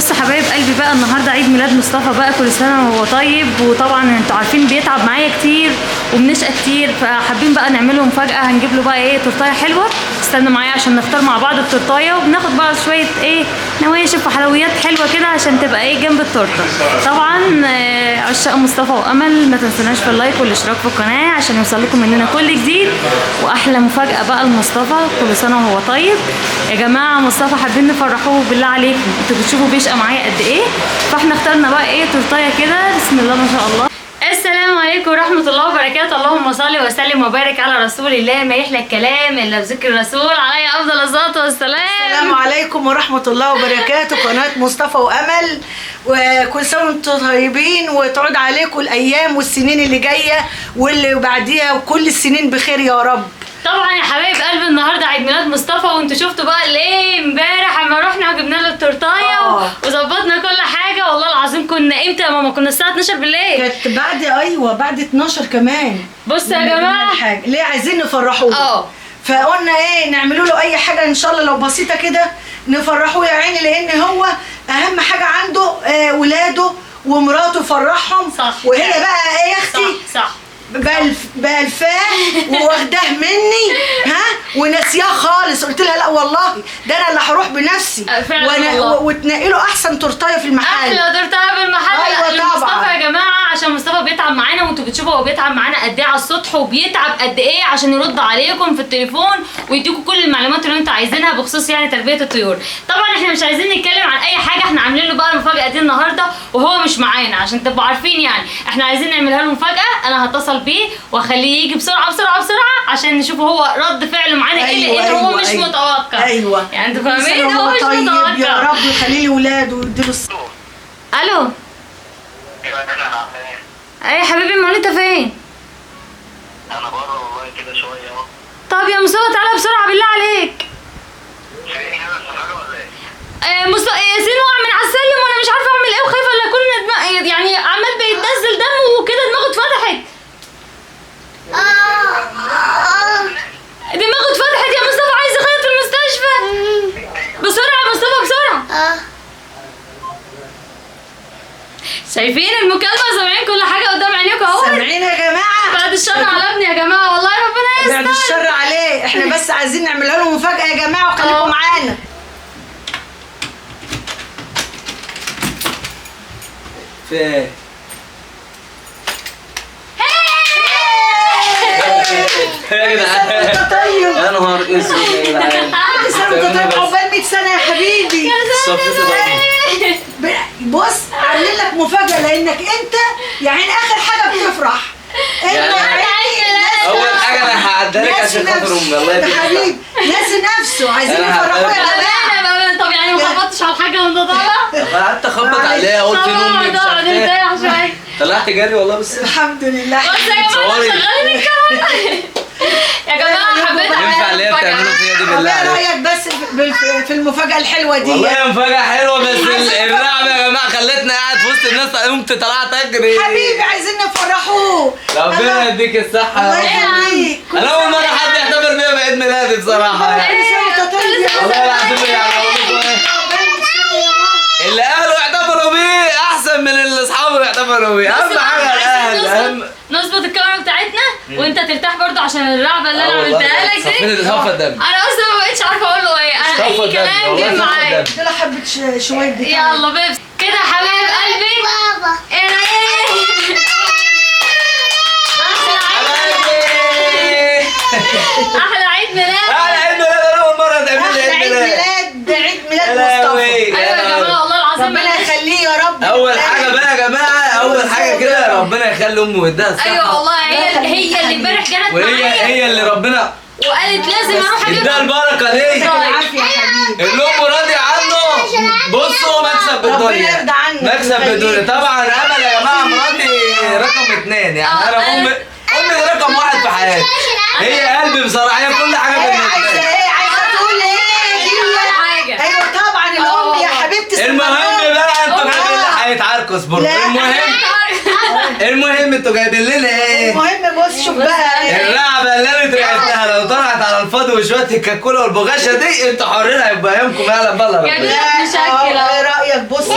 بصوا حبايب قلبي بقى، النهارده عيد ميلاد مصطفى بقى، كل سنة وهو طيب. وطبعا انتوا عارفين بيتعب معايا كتير وبنشقى كتير، فحابين بقى نعمله مفاجاة. هنجيب له بقى ايه، تورتايه حلوة. استنوا معايا عشان نختار مع بعض التورتايه، وبناخد بقى شوية ايه نواشف وحلويات حلوة كده عشان تبقى ايه جنب التورتة. طبعا عشاق مصطفى وامل، ما تنسوناش في ال like والاشتراك في القناة عشان يوصل لكم مننا كل جديد واحلى مفاجاة بقى لمصطفى. كل سنة وهو طيب يا جماعة. مصطفى حابين نفرحوه بالله عليكم، انتوا بتشوفوا بيشقى معايا قد ايه، فاحنا اخترنا بقى ايه تورتايه كده بسم الله ما شاء الله. السلام عليكم ورحمة الله وبركاته، اللهم صل وسلم وبارك على رسول الله. ما يحلى الكلام الا بذكر الرسول عليه افضل الصلاة والسلام. السلام عليكم ورحمة الله وبركاته. قناة مصطفى وأمل، وكل سنة وانتم طيبين، وتعود عليكم الأيام والسنين اللي جاية واللي بعديها وكل السنين بخير يا رب. طبعا يا حبايب قلبي النهارده عيد ميلاد مصطفى، وانتوا شفتوا بقى الايه امبارح اما رحنا وجبنا له التورتايه وظبطنا كل حاجة. والله العظيم كنا امتى يا ماما؟ كنا الساعة 12 بالليل. كانت بعد، ايوه بعد 12 كمان. بصوا يا جماعة حاجة. ليه عايزين نفرحوه؟ فقلنا ايه، نعملوا له اي حاجة ان شاء الله لو بسيطة كده نفرحوه يا عيني، لان هو اهم حاجة عنده ولاده ومراته، فرحهم. صح. وهي بقى ايه يا اختي؟ صح صح، بألفاه وواخداه مني ها وناسياه خالص. قلت لها لا والله ده انا اللي هروح بنفسي وتنقي له احسن تورتايه في المحل. احلى تورتايه في المحل. ايوه طبعا مصطفى يا جماعة، عشان مصطفى بيتعب معانا، وانتوا بتشوفوا هو بيتعب معانا قد ايه على السطح، وبيتعب قد ايه عشان يرد عليكم في التليفون ويديكم كل المعلومات اللي انتوا عايزينها بخصوص يعني تربيه الطيور. طبعا احنا مش عايزين نتكلم عن اي حاجة، احنا عاملين له بقى المفاجاة دي النهارده وهو مش معانا عشان تبقوا عارفين. يعني احنا عايزين نعملها له مفاجاة. انا هتصل بيه واخليه يجي بسرعة بسرعة بسرعة عشان نشوف هو رد فعله معانا ايه، لان أيوة هو مش أيوة متوقع. ايوه يعني انتوا فاهمين، هو مش طيب متوقع. يا رب يخلي لي ولاده ويديله الصحة. الو ايه يا حبيبي، امال انت فين؟ انا بره والله كده شوية اهو. طب يا مصطفى تعالى بسرعة بالله عليك. في حاجة ولا ايه؟ مصطفى ياسين وقع من على السلم وانا مش عارفه اعمل ايه، وخايفة لا اكون يعني عمال بيتنزل دم وكده، دماغه اتفتحت. دماغه اتفتحت يا مصطفى، عايز يخيط في المستشفى. بسرعة يا مصطفى بسرعة. شايفين المكالمة، سامعين كل حاجة قدام عينيكم اهو. سامعين يا جماعة؟ بعد الشر على ابني يا جماعة، والله ربنا يستر. بعد الشر عليه، احنا بس عايزين نعملها له مفاجاة يا جماعة، وخليكم معانا. في ايه؟ يا جدعان طيب يا نهار اسود يا جدعان، كل سنة وانت طيب، عقبال 100 سنة يا حبيبي. بص عاملين لك مفاجاة لانك انت يعني اخر حاجة بتفرح انت. اول حاجة انا هعديها لك عشان خاطر امي، الله يديك حبيبي ناسي نفسه، عايزين يفرحوه يا جماعة. طب يعني ما خبطتش على الحاجة وانت طالع؟ قعدت اخبط عليها، قلت لامي مش عارف ايه، طلعت جري والله. بس الحمد لله. بس يا جماعة شغالين الكاميرا يا جماعة، حبيت ينفع اللي هي بتعمله فيا دي بالله عليك؟ ايه رايك بس في المفاجاة الحلوة دي؟ والله مفاجاة حلوة، بس الرعب يا جماعة خلتني قاعد في وسط الناس، قمت طلعت اجري. حبيبي عايزين نفرحوه. ربنا يديك الصحة. الله يخليك. انا اول مرة حد يحتفل بيا بعيد ميلادي بصراحة. والله العظيم يعني اللي اهله يحتفلوا بيه احسن من اللي اصحابه يحتفلوا بيه. اهم حاجة الاهل. اهم نظبط الكاميرا بتاعتنا وانت ترتاح برضه عشان الرعبه اللي انا عملتها لك دي. انا اصلا ما بقتش عارفه اقول له ايه، انا اي كلام جه معايا. قلت له حبه شوية بتاع. يلا بيبس كده يا حبايب قلبي. بابا ايه رايك؟ احلى عيد ميلاد. احلى عيد ميلاد، انا اول مرة تعمل لي عيد ميلاد. ده عيد ميلاد مصطفى. ايوه يا جماعة والله العظيم ربنا يخليه يا رب. اول حاجة بقى يا جماعة، اول حاجة كده ربنا يخلي امه ويديها الصحة. ايوه والله هي اللي امبارح كانت معايا، وهي اللي ربنا وقالت لازم اروح اجيب اداها البركة دي. العافية يا حبيبي. اللي امه راضية عنه. بصوا مكسب بالدنيا، ربنا يرضى عنك، مكسب بالدنيا. طبعا امل يا جماعة مراتي رقم 2 يعني، انا امي رقم 1 في حياتي، هي قلبي بصراحة، هي كل حاجة بالنسبة لي. ايه عايزه تقول ايه؟ ايوه طبعا الام يا حبيبتي. المهم بقى انتوا جايبين لي هيتعاركوا اصبروا. المهم انتوا جايبين لنا ايه؟ المهم بص شوف بقى الرعبه اللي انا اترعبتها لو طلعت على الفاضي وشوية الكاكولا والبغاشه دي انتوا حرين، هيبقى يومكم يعلم بالله ربنا. جايبين لك مشكلة. ايه رايك؟ بص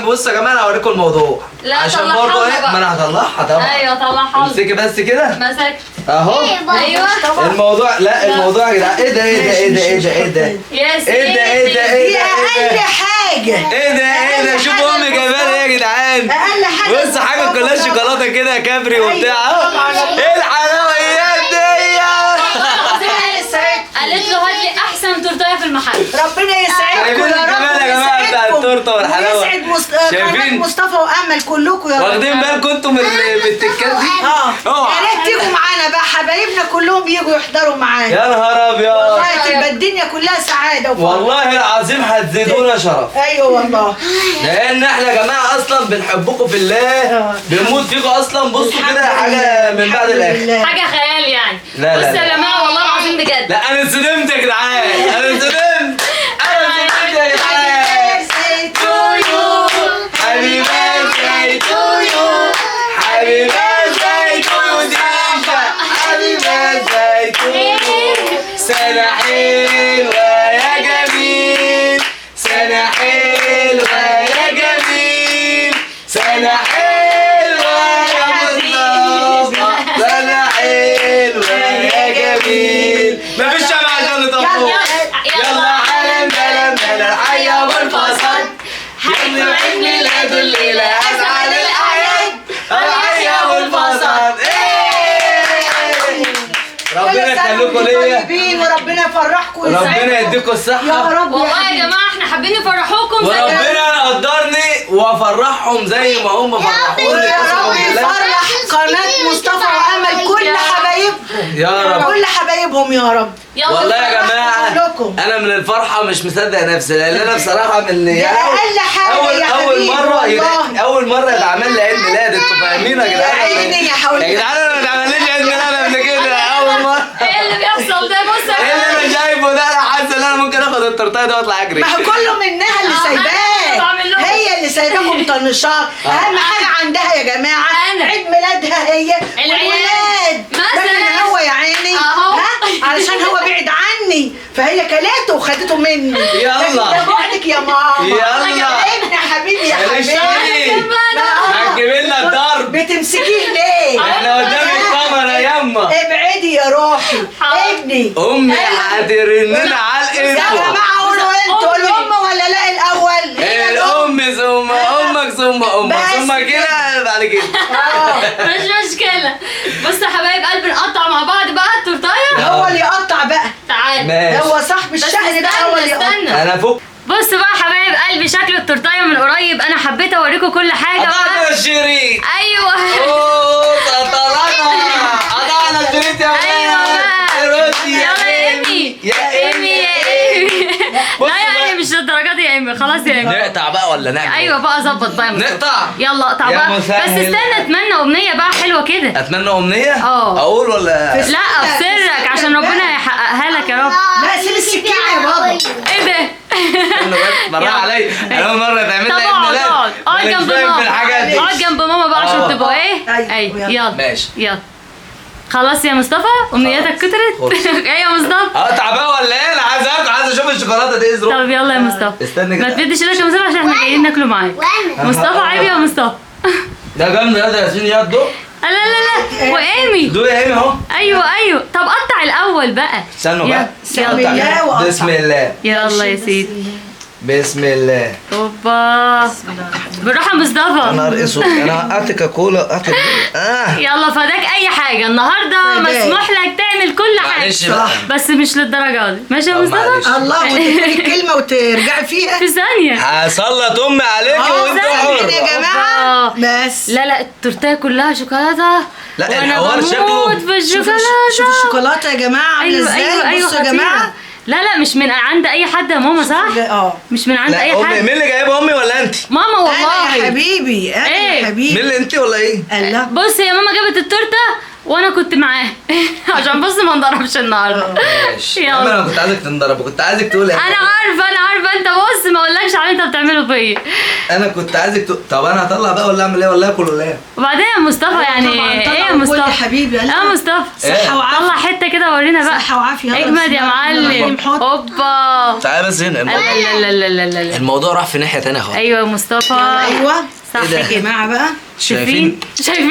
بصوا يا جماعة انا هوريكم الموضوع. لا عشان برضه ايه، ما انا هطلعها طبعا. ايوه طلعها. امسكي بس كده. مسكت اهو. ايوه الموضوع، لا الموضوع يا جدعان ايه ده ايه ده ايه ده ايه ده ايه ده يا ايه ده ايه ده ايه دي ده اقل حاجة. ايه ده ايه ده؟ شوفوا امي جايباها ايه يا جدعان. اقل حاجة. بص حاجة كلها شوكولاتة كده يا كابري وبتاع. ايه الحلويات دي؟ قالت له هات لي احسن تورتايه في المحل. ربنا يسعدكم يا رب. يا جماعة بتاع التورتة والحلاوه. ويسعد قناة مصطفى وامل كلكم يا رب. واخدين بالكم انتم من التكات دي؟ اه يا ريت تيجوا معانا بقى، حبايبنا كلهم يجوا يحضروا معانا. يا نهار ابيض، والله تبقى الدنيا كلها سعادة وفرح. والله العظيم هتزيدونا شرف. ايوه والله، لان احنا يا جماعة اصلا بنحبكم في الله، بنموت فيكم اصلا. بصوا كده حاجة من بعد الاخر، حاجة خيال يعني. لا لا بصوا يا جماعة والله العظيم بجد. لا انا اتصدمت يا جدعان، انا اتصدمت، انا اتصدمت يا جدعان. Happy birthday to you, happy birthday to you ديشا، happy birthday to you. سنة حلوة يا جميل، سنة حلوة يا جميل، سنة حلوة يا مصطفى، سنة حلوة يا جميل. مفيش شمعة عشان نطفوه. يلا عالم بلد الحياة والفساد، يلا عيد ميلاد الليلة أسعد الأعياد، الحياة والفساد. ربنا يخليكم ليا طيبين، وربنا يفرحكم ويسعدكم، ربنا يديكم الصحة يا رب. والله يا جماعة احنا حابين نفرحوكم، وربنا يقدرني وافرحهم زي ما هم فرحوني. يا رب يفرح قناة مصطفى وأمل كل حبايبهم يا رب، كل حبايبهم يا رب. والله يا جماعة أنا من الفرحة مش مصدق نفسي، لأن أنا بصراحة من يعني أقل حاجة يا حبيبي أول مرة يتعمل لي عيد ميلاد. أنتوا فاهمين يا جدعان؟ يا عيني يا حبيبي يا جدعان، أنا ما اتعمليش عيد ميلاد قبل كده، أول مرة. إيه اللي بيحصل ده؟ بص إيه اللي أنا شايفه ده؟ أنا حاسس إن أنا ممكن آخد التورتاية دي وأطلع أجري. ما هو كله منها اللي سايباه، هي اللي سايباكم مطنشاك. أهم حاجة عندها يا جماعة عيد ميلادها هي والولاد، لكن هو يا عيني ها علشان هو بعيد عني فهي كلته وخدته مني. يلا ده بعدك يا ماما. يلا ابني حبيبي يا حبيبي، هتجيب لنا الضرب. بتمسكيه ليه؟ احنا قدام الكاميرا يما. ابعدي يا روحي ابني. امي هترننا على يا جماعة قولوا انتوا الام ولا لا الاول؟ الام ثم امك ثم امك ثم كده بعد كده. مش مشكلة. بصوا يا حبايب قلبي نقطع مع بعض بقى التورتايه. هو اللي يقطع بقى. تعالى هو صاحب الشأن ده، هو اللي يقطع. انا فوق. بصوا بقى حبايب قلبي شكل التورتايه من قريب، انا حبيت اوريكم كل حاجة. قطعنا الشريط. ايوه اوه قطعنا الشريط يا ايوه بقى. يلا يا ايمي يا ايمي يا ايمي. لا يا ايمي مش للدرجة دي يا ايمي، خلاص يا ايمي. نقطع بقى ولا نعمل؟ ايوه بقى ظبط بقى. نقطع. يلا اقطع بقى. بس استنى، اتمنى امنية بقى حلوة كده. اتمنى امنية؟ اقول ولا لا؟ في سرك عشان ربنا يحققها لك يا رب. لا سيب السكينة يا بابا. ايه ده؟ مرة عليا، انا اول مرة تعمل لي عيد ميلاد. اقعد جنب ماما، اقعد جنب ماما بقى عشان تبقى ايه. ايوه يلا ماشي يلا. خلاص يا مصطفى امنياتك كترت. ايه يا مصطفى؟ اقطع بقى ولا ايه؟ انا عايز اكل، عايز اشوف الشوكولاتة دي ايه ظروفها. طب يلا يا مصطفى استنى كده، ما تمدش ايدك يا مصطفى عشان احنا جايين ناكله معاك. مصطفى عيب يا مصطفى. ده جامد ده يا ياسين. يا دوق. لا لا لا وايمي دوق يا ايمي اهو. ايوه ايوه. طب قطع الاول بقى. استنوا بقى. بسم الله وقطع. بسم الله. يلا يا سيدي. بسم الله. اوبا بالراحة يا مصطفى. يا نهار اسود، انا وقعت كاكولا وقعت. يلا فداك اي حاجة النهارده، مسموح لك تعمل كل حاجة. معلش بقى بس مش للدرجة دي. ماشي يا مصطفى؟ الله، وتقولي كلمة وترجعي فيها في ثانية. هسلط امي عليكي وانت حر يا جماعة. بس لا لا التورتيه كلها شوكولاتة. لا الحوار شكله في الشوكولاتة. شوف الشوكولاتة يا جماعة عامله ازاي. بصوا يا جماعة. لا لا مش من عند اي حد يا ماما صح؟ مش من عند اي حد. مين اللي جايبها، امي ولا انت؟ ماما والله. انا يا حبيبي، انا يا حبيبي. مين اللي انت ولا ايه؟ الله. بص يا ماما جابت التورتة وانا كنت معاه عشان بس ما نضربش النهارده. ماشي. يلا انا كنت عايزك تنضرب، كنت عايزك تقول انا عارفه، انا عارفه انت بص ما اقولكش على اللي انت بتعمله فيا. انا كنت عايزك طب انا هطلع بقى ولا اعمل ايه ولا اكل ولا ايه؟ وبعدين يا مصطفى يعني ايه يا مصطفى حبيبي؟ يا مصطفى صحة وعافيه، طلع حتة كده ورينا بقى. صحة وعافيه. اجمد يا معلم. اوبا تعالى بس هنا. لا لا لا لا لا الموضوع راح في ناحية ثانية خالص. ايوه يا مصطفى. ايوه صح كده يا جماعة بقى. شايفين شايفين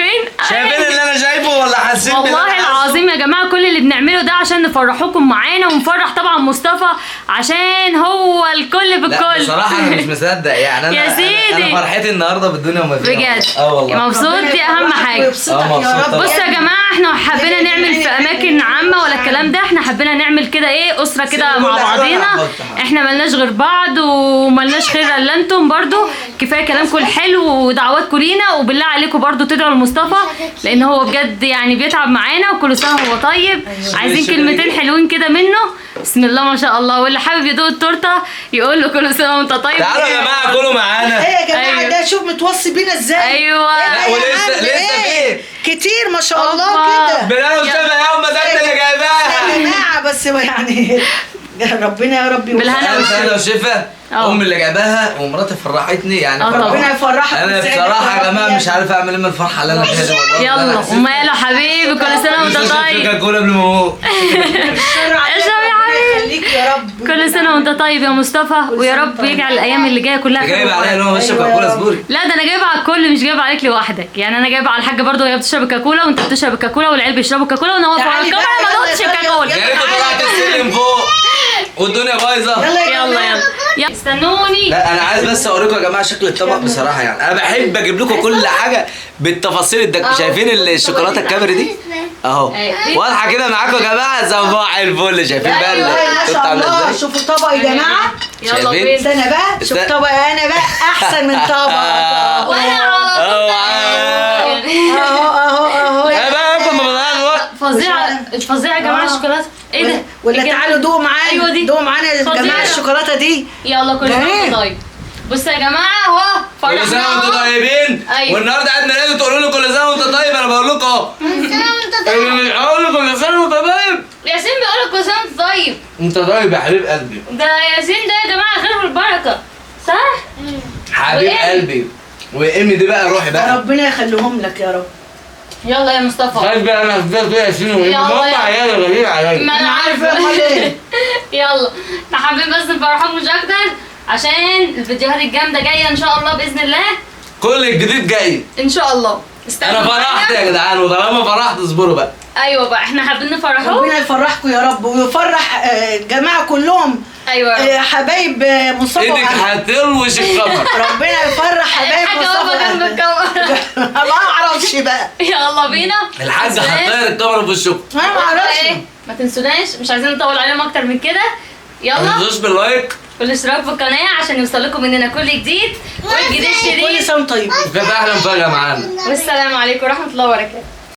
شايفين اللي انا شايفه ولا حاسين؟ والله العظيم يا جماعة كل اللي بنعمله ده عشان نفرحوكم معانا ونفرح طبعا مصطفى عشان هو الكل بالكل. بصراحة انا مش مصدق يعني. انا يا سيدي انا فرحتي النهارده بالدنيا وما فيها بجد. والله مبسوط، دي اهم حاجة. بصوا يا جماعة احنا حبينا نعمل في اماكن عامة ولا الكلام ده، احنا حبينا نعمل كده ايه اسره كده مع بعضينا، احنا ملناش غير بعض وملناش غير الا انتم. برضو كفاية كلامكم الحلو ودعواتكم لينا، وبالله عليكم برضو تدعوا لمصطفى لان هو بجد يعني بيتعب معانا، وكل سنة وهو طيب. عايزين كلمتين حلوين كده منه. بسم الله ما شاء الله. واللي حابب يدوق التورتة يقول له كل سنة وانت طيب. تعالوا يا جماعة كلوا معانا. ايه يا جماعة أيوة. ده شوف متوصي بينا ازاي. ايوه ولسه لسه فيه كتير ما شاء الله كده. بالله وشفا يا ام، ده انت اللي جايباها يا جماعة. بس يعني ربنا يا رب بالهنا والشفا. امي اللي جايباها ومراتي فرحتني يعني. ربنا يفرحك. انا بصراحة يا جماعة مش عارف اعمل ايه من الفرحة اللي انا فيها دي والله. يلا وماله حبيبي، كل سنة وانت طيب. كوكاكولا قبل ما اموت. اشرب يا حبيبي. يا رب كل سنة وانت طيب يا مصطفى، ويا رب يجعل الايام اللي جاية كلها خير. جايبه عليا ان هو بشرب كوكاكولا صبوري. لا ده انا جايبه على الكل، مش جايبه عليك لوحدك يعني. انا جايبه على الحاجة برضه وهي بتشرب الكاكولا، وانت بتشرب الكاكولا، والعيال بيشربوا الكاكولا، وانا واقفة على الكاميرا ما دوتش الكاكولا. يا ريت طلعت السلم فوق والدنيا بايظة. يلا يلا استنوني. لا انا عايز بس اوريكم يا جماعة شكل الطبق بصراحة يعني. انا بحب اجيب لكم كل حاجة بالتفاصيل الدقيقة. شايفين الشوكولاتة الكبري دي اهو واضحة كده معاكم يا جماعة. صباح الفل. شايفين بقى ما شاء الله. شوفوا طبق يا جماعة. يلا بينا. استنى بقى شوف طبق انا بقى احسن من طبق. وانا اهو اهو اهو. انا بقى اكل ما بضيعش وقت. فظيعة فظيعة يا جماعة الشوكولاتة. ايه ده؟ ولا تعالوا دوقوا معانا. ايوه دي دوقوا معانا يا جماعة الشوكولاتة دي. يلا كل سنة وانتم طيب. بصوا يا جماعة اهو فرحنا. كل سنة وانتم طيبين. أيوة. والنهارده عيد ميلادي تقولوا له كل سنة وانت طيب. انا بقول لكم اهو كل سنة وانت طيب. اقول له كل سنة وانت طيب. ياسين بيقول لك كل سنة وانت طيب. انت طيب يا حبيب قلبي. ده ياسين ده يا جماعة خير والبركة صح؟ حبيب قلبي. وامي دي بقى روحي بقى. ربنا يخليهم لك يا رب. يلا يا مصطفى. خد بقى انا فضلت ياسين وامي هم عيالي غاليين عليا. ما انا عارفه. يلا احنا حابين بس نفرحكم مش اكتر عشان الفيديوهات الجامدة جاية ان شاء الله باذن الله. كل الجديد جاي ان شاء الله. انا فرحت يا جدعان، وطالما فرحت اصبروا بقى. ايوه بقى احنا حابين نفرحوك. ربنا يفرحكم يا رب ويفرح الجماعة كلهم. ايوه حبايب مصطفى. ايدك هتلوش الكاميرا. ربنا يفرح حبايب مصطفى. جنب الكاميرا. ما اعرفش بقى. يلا بينا. الحاجة هتطير الكاميرا في وشكم. انا ما اعرفش. ما تنسوناش، مش عايزين نطول عليهم اكتر من كده. يلا ما تنسوش بال like والاشتراك في القناة عشان يوصل لكم مننا كل جديد والجديد شريف. كل سنة وانتم طيبين. كانت احلى مفاجاة معانا. والسلام عليكم ورحمة الله وبركاته.